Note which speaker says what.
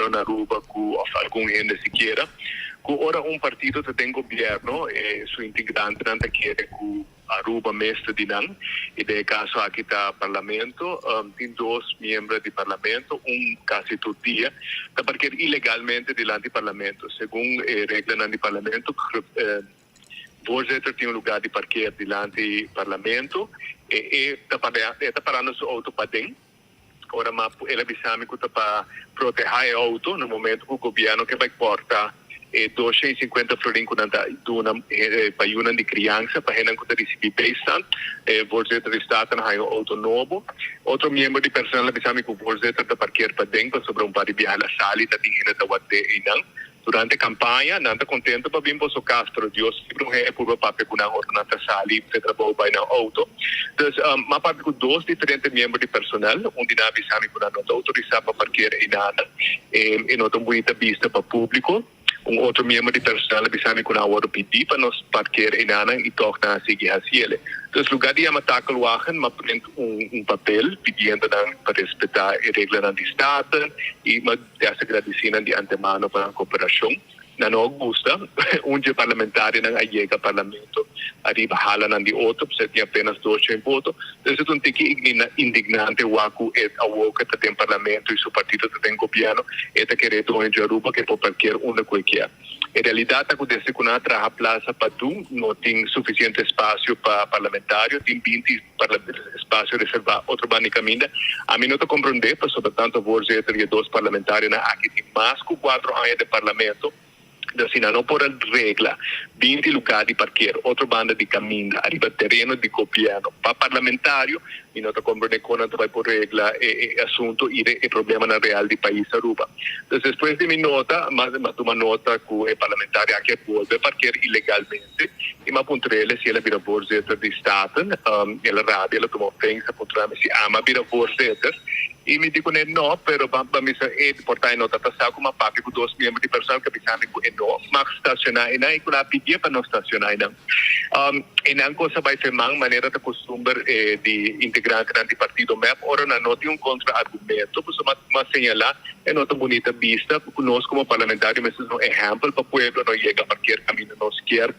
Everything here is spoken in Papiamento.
Speaker 1: gobierno na Aruba cu of algun hende sikiera cu ora un partido ta den gobierno e su integrantenan ta kere cu Aruba mes ta di nan y den e caso aki ta Parlamento. Tin dos miembro di Parlamento, un casi tur dia, ta parkeer ilegalmente dilanti Parlamento. Segun e reglanan di Parlamento, voorzitter tin un lugar di parkeer dilanti Parlamento y e ta e ta parando su auto paden. Ora ma el a bisa mi cu ta pa proteha e auto na momento cu gobierno ke bay corta e 250 florin cu nan ta duna pa yunan di crianza, pa hendenan cu ta ricibi bijstand. E voorzitter di Staten a haya un auto nobo. Otro miembro di personal a bisa mi cu voorzitter ta parkeer paden pasobra un par di biaha el a sali ta tin hende ta ward'é eynan. Durante campaña nan ta contento pa bin boso cas, pero Dios libre un hende purba papia cu nan ora nan ta sali fe trabou bay nan auto. Dus m'a papia cu dos diferente miembro di personal, un di nan a bisa mi cu nan no ta autorisa pa parkeer eynanan, e no ta un bunita bista pa publico. Un otro miembro di personal a bisa mi cu nan a wordo pidi pa nos parkeer eynanan y tog nan a sigui haciele. Dus lugar di yama takelwagen m'a print un papel pidiendo nan pa respeta e reglanan di Staten y m'a Te gradisí nan di antemano pa nan koperashon. Nan no a gusta. Un dje parlamentarionan a yega parlamento ariba hala nan di otro, pasobra e tin apenas 200 voto. Entonces e ta un tiki indignante wak ku e awor ku e ta den parlamento i su partido ta den gobièrnu, e ta kere doño dje Aruba ku e por parker unda ku e kier. E realidat ta ku desde ku nan a traha Plaza Padu no tin sufisiente espasio pa parlamentario, tin 20 espasio reservá otro banda di kaminda. Ami no ta komprondé pasobra tantu voorzitter i e dos parlamentarionan aki tin mas ku kuatro aña den parlamento, dus si nan no por a regla 20 lugá di parker otro banda di kaminda ariba tereno di gobièrnu pa parlamentario, Mi no ta comprende con nan ta bay por regla e asunto y e problemanan real di pais Aruba. Dus despues di mi nota, m'a tuma nota cu e parlamentario aki a bolbe parkeer ilegalmente y m'a puntr'ele si el a bira voorzitter di Staten. El a rabia, el a tuma ofensa, puntra mi si ami a bira voorzitter y mi di cune no, pero ban bisa e por ta e no ta ta sa cu m'a papia cu dos miembro di personal cu a bisa mi cu e no mag staciona eynan y cu nan a pidi'e pa no staciona eynan. E nan cos a bay fe man manera ta costumber di integrantenan di partido mep ora nan no tin un contra argumento pasobra m'a señala e no ta bunita bista cu nos como parlamentario mester ta un ehempel pa pueblo no yega parkeer caminda nos kier.